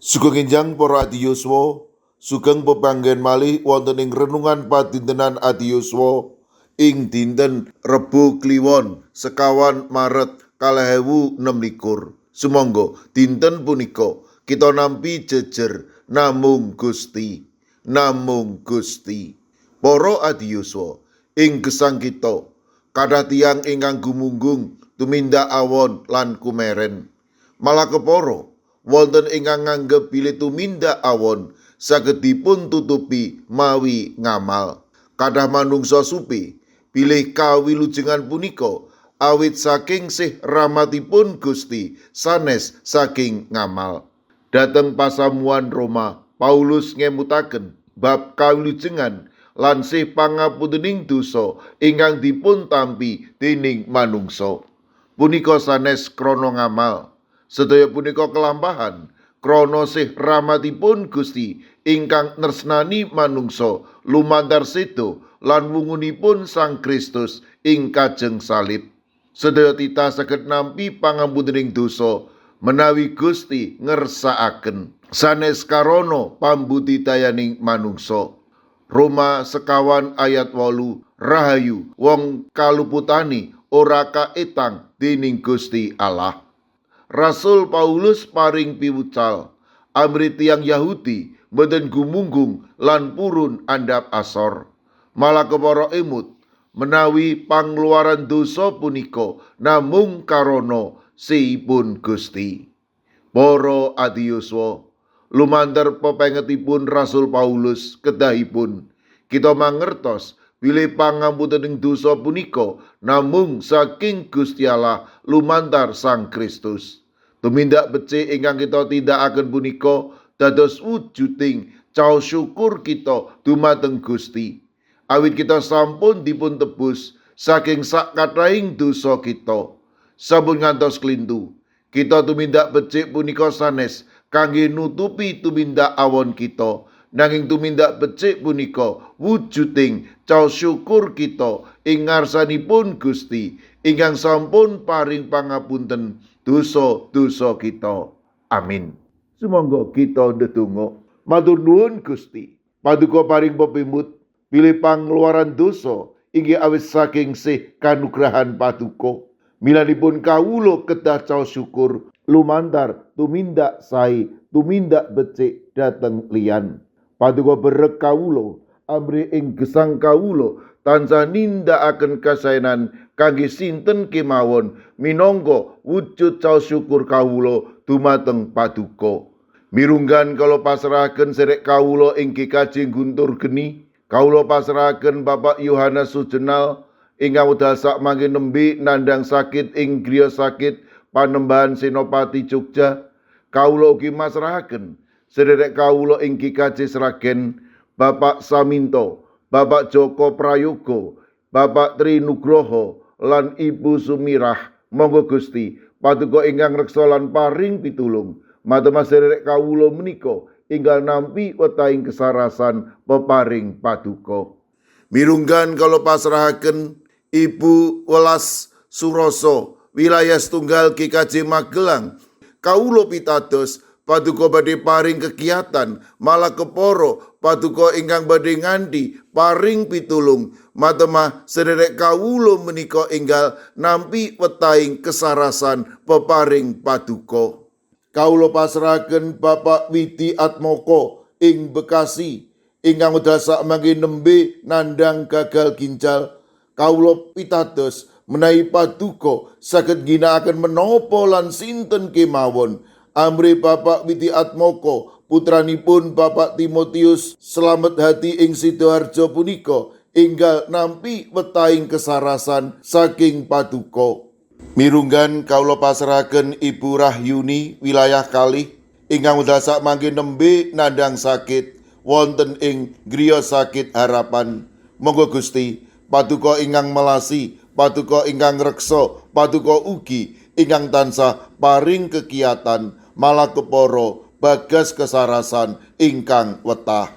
Sugeng enjang para adiyuswa, sugeng pepanggen malih wonten ing renungan padintenan adiyuswa ing dinten Rebo Kliwon 24 Maret 2026. Sumangga dinten punika kita nampi jejer namung Gusti, namung Gusti. Para adiyuswa, ing gesang kita kathah tiyang ingkang gumunggung tumindak awon lan kumeren. Malah kepara wonten ingkang nganggep bilih tumindak awon saged dipun tutupi mawi ngamal. Kathah manungsa supe bilih kawilujengan punika awit saking sih rahmatipun Gusti sanes saking ngamal. Dhateng pasamuan Roma, Paulus ngemutaken bab kawilujengan lan sih pangapuntening dosa ingkang dipun tampi dening manungsa. Punika sanes krana ngamal. Sedaya punika kelampahan krana sih rahmatipun Gusti ingkang nresnani manungsa lumantar sedo lan wungunipun Sang Kristus ing kajeng salib. Sedaya titah saged nampi pangampuntening dosa menawi Gusti ngersakaken sanes karana pambudidayaning manungsa. Roma 4 ayat 8, rahayu wong kaluputani ora kaetang dening Gusti Allah. Rasul Paulus paring piwucal amrih tiyang Yahudi mboten gumunggung lan purun andhap asor. Malah kepara emut menawi pangluaran dosa punika namung karana seipun Gusti. Para adiyuswa, lumantar pepengetipun Rasul Paulus kedahipun kita mangertos bilih pangampuntening dosa punika namung saking Gusti Allah lumantar Sang Kristus. Tumindak becik ingkang kita tindakaken punika dados wujuding caos syukur kita dumateng Gusti. Awit kita sampun dipun tebus saking sak kathahing dosa kita. Sampun ngantos klintu, kita tumindak becik punika sanes kangge nutupi tumindak awon kita, nanging tumindak becik punika wujuding caos syukur kita ing ngarsanipun Gusti ingkang sampun paring pangapunten dosa-dosa kita. Amin. Sumangga kita ndedonga. Matur nuwun Gusti. Paduka paring pepimut bilih pangluaran dosa inggih awit saking sih kanugrahan Paduka. Milanipun kawula kedah caos syukur lumantar tumindak sae, tumindak becik dhateng liyan. Paduka berek kawula amrih ing gesang kawula tansah nindakaken kasaenan kangge sinten kemawon minangka wujud caos syukur kawula dumateng Paduka. Mirunggan kala pasrahaken serek kawula ing GKJ Guntur Geni, kawula pasrahaken Bapak Yohanes Sujenal ingkang wekdal sakmangke nembe nandhang sakit ing griya sakit Panembahan Senopati Jogja. Kawula ugi masrahaken sederek kawula ing GKJ Sragen, Bapak Saminto, Bapak Joko Prayogo, Bapak Tri Nugroho lan Ibu Sumirah. Monggo Gusti Paduka ingkang reksa lan paring pitulung. Matemah sederek kawula menika inggal nampi wetahing kesarasan peparing Paduka. Mirunggan kala pasrahaken Ibu Welas Suroso wilayah setunggal GKJ Magelang. Kawula pitados Paduka badhe paring kegiatan malah kepara Paduka ingkang badhe nganti paring pitulung. Matemah sederek kawula menika enggal nampi wetahing kesarasan peparing Paduka. Kawula pasrahaken Bapak Widi Atmoko ing Bekasi ingkang wekdal sakmangke nembe nandhang gagal ginjal. Kawula pitados menawi Paduka saged ngginakaken menapa lan sinten kemawon amrih Bapak Widi Atmoko putranipun Bapak Timotius Slamet Hati ing Sidoarjo punika enggal nampi wetahing kesarasan saking Paduka. Mirunggan kawula pasrahaken Ibu Rahyuni wilayah kalih ingkang wekdal sakmangke nembe nandhang sakit wonten ing griya sakit Harapan. Monggo Gusti Paduka ingkang melasi, Paduka ingkang reksa, Paduka ugi ingkang tansah paring kegiatan malah kepara bagas kesarasan ingkang wetah.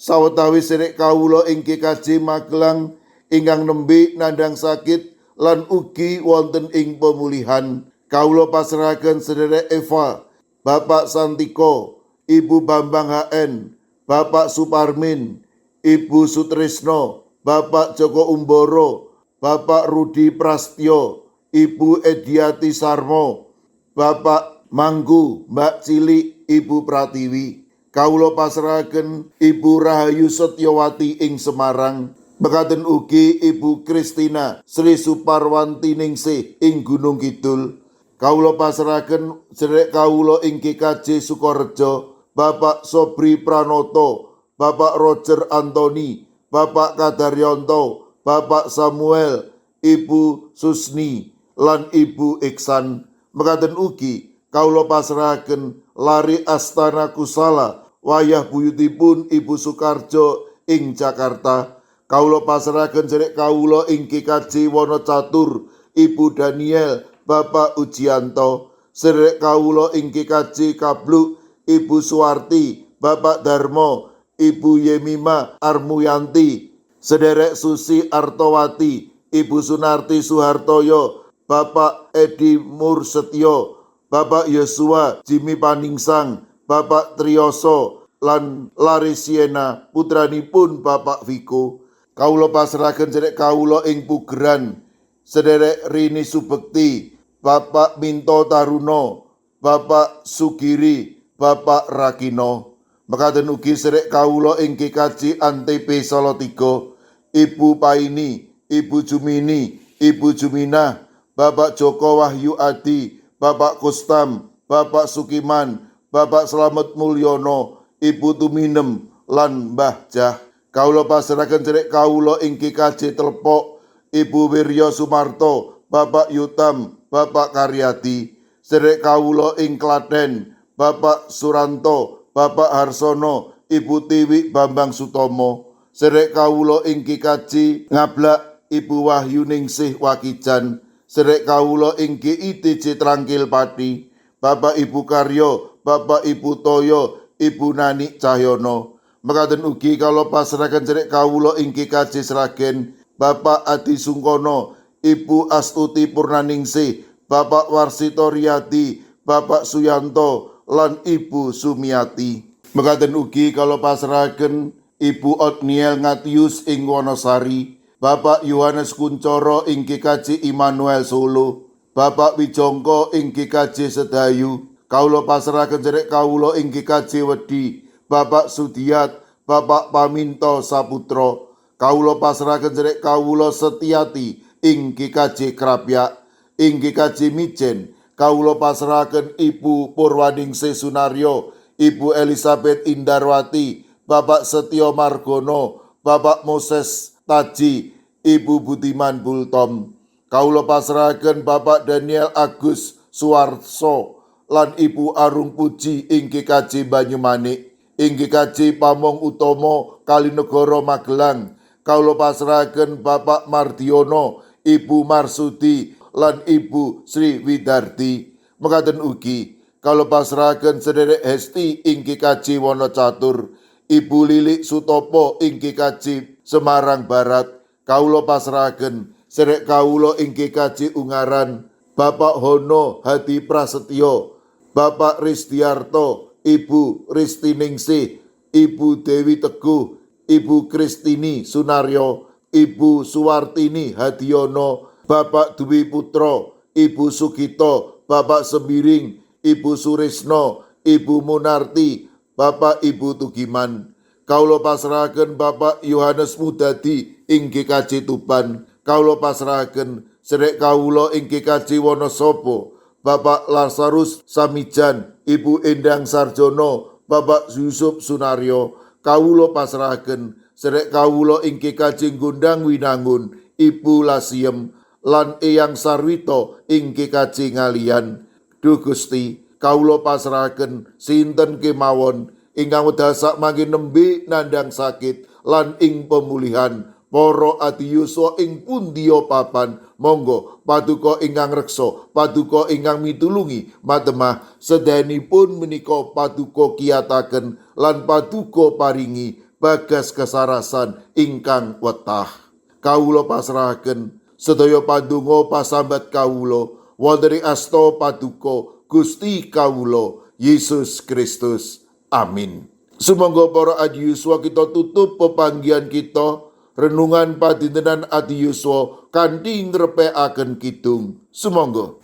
Sawetawis serek kawula ing GKJ Magelang ingkang nembe nandhang sakit lan ugi wonten ing pemulihan, kawula pasrahaken sederek Eva, Bapak Santiko, Ibu Bambang HN, Bapak Suparmin, Ibu Sutrisno, Bapak Joko Umboro, Bapak Rudi Prastyo, Ibu Ediati Sarmo, Bapak Manggu, Mbak Cilik, Ibu Pratiwi. Kawula pasrahaken Ibu Rahayu Setyowati ing Semarang. Mekaten ugi Ibu Kristina Sri Suparwanti Ningsih ing Gunung Kidul. Kawula pasrahaken sedherek kawula ing GKJ Sukorejo, Bapak Sobri Pranoto, Bapak Roger Antoni, Bapak Kadaryanto, Bapak Samuel, Ibu Susni, lan Ibu Iksan. Mekaten ugi kawula pasrahaken Lari Astana Kusala, wayah buyutipun Ibu Sukarjo ing Jakarta. Kawula pasrahaken sedherek kawula ing GKJ Wonocatur, Ibu Daniel, Bapak Ujianto. Sedherek kawula ing GKJ Kabluk, Ibu Suwarti, Bapak Darmo, Ibu Yemima Armuyanti, Sederek Susi Artowati, Ibu Sunarti Suhartoyo, Bapak Edi Mursetyo, Bapak Yosua Jimmy Paningsang, Bapak Triyoso, lan Larisiena putranipun Bapak Viko. Kawula pasrahaken sedherek kawula ing Pugeran, Sederek Rini Subekti, Bapak Minto Taruno, Bapak Sugiri, Bapak Rakino. Mekaten ugi sedherek kawula ing GKJ Antp Salatiga, Ibu Paini, Ibu Jumini, Ibu Juminah, Bapak Joko Wahyu Adi, Bapak Kustam, Bapak Sukiman, Bapak Slamet Mulyono, Ibu Tuminem, lan Mbah Jah. Kawula pasrahaken sedherek kawula ing GKJ Telepok, Ibu Wirya Sumarto, Bapak Yutam, Bapak Karyadi. Sedherek kawula ing Klaten, Bapak Suranto, Bapak Harsono, Ibu Tiwi Bambang Sutomo. Sedherek kawula ing GKJ Ngablak, Ibu Wahyu Ningsih Wakijan. Sedherek kawula ing GITJ Trangkil Pati, Bapak Ibu Karyo, Bapak Ibu Toyo, Ibu Nani Cahyono. Mekaten ugi kawula pasrahaken sedherek kawula ing GKJ Sragen, Bapak Adi Sungkono, Ibu Astuti Purnaningsih, Bapak Warsito Riyadi, Bapak Suyanto, lan Ibu Sumiati. Mekaten ugi kawula pasrahaken Ibu Otniel Ngatius ing Wonosari, Bapak Yohanes Kuncoro ing GKJ Immanuel Solo, Bapak Wijongko ing GKJ Sedayu. Kawula pasrahaken sedherek kawula ing GKJ Wedi, Bapak Sudiat, Bapak Paminto Saputro. Kawula pasrahaken sedherek kawula Setiati ing GKJ Krapyak, ing GKJ Mijen. Kawula pasrahaken Ibu Purwaningsih Sunaryo, Ibu Elizabeth Indarwati, Bapak Setio Margono, Bapak Moses Taji, Ibu Budiman Bultom. Kawula pasrahaken Bapak Daniel Agus Suwarso lan Ibu Arung Puji ing GKJ Banyumanik, ing GKJ Pamong Utomo Kalinegoro Magelang. Kawula pasrahaken Bapak Mardiono, Ibu Marsudi lan Ibu Sri Widardi. Mekaten ugi kawula pasrahaken sedherek Hesti ing GKJ Wonocatur, Ibu Lilik Sutopo ing GKJ Semarang Barat. Kawula pasrahaken sedherek kawula ing GKJ Ungaran, Bapak Hono Hadi Prasetyo, Bapak Risdiarto, Ibu Ristiningsih, Ibu Dewi Teguh, Ibu Kristini Sunaryo, Ibu Suwartini Hadiono, Bapak Dwi Putro, Ibu Sugito, Bapak Sembiring, Ibu Surisno, Ibu Munarti, Bapak Ibu Tugiman. Kawula pasrahaken Bapak Yohanes Mudadi ing GKJ Tuban. Kawula pasrahaken sedherek kawula ing GKJ Wonosobo, Bapak Lazarus Samijan, Ibu Endang Sarjono, Bapak Yusuf Sunaryo. Kawula pasrahaken sedherek kawula ing GKJ Gondang Winangun, Ibu Lasiem lan Eyang Sarwito ing GKJ Ngaliyan. Duh Gusti, kawula pasrahaken sinten kemawon ingkang wekdal sakmangke nembe nandhang sakit lan ing pemulihan para adiyuswa ing pundiya papan. Monggo paduka ingkang reksa, paduka ingkang mitulungi matemah sedayanipun menika paduka kiyataken lan paduka paringi bagas kesarasan ingkang wetah. Kawula pasrahaken sedaya pandonga pasambat kawula wonten ing asta paduka Gusti kawula Yesus Kristus. Amin. Sumangga para adi yuswa, kita tutup pepanggihan kita, renungan padintenan adi yuswa, kanthi ngrepekaken kidung. Sumangga.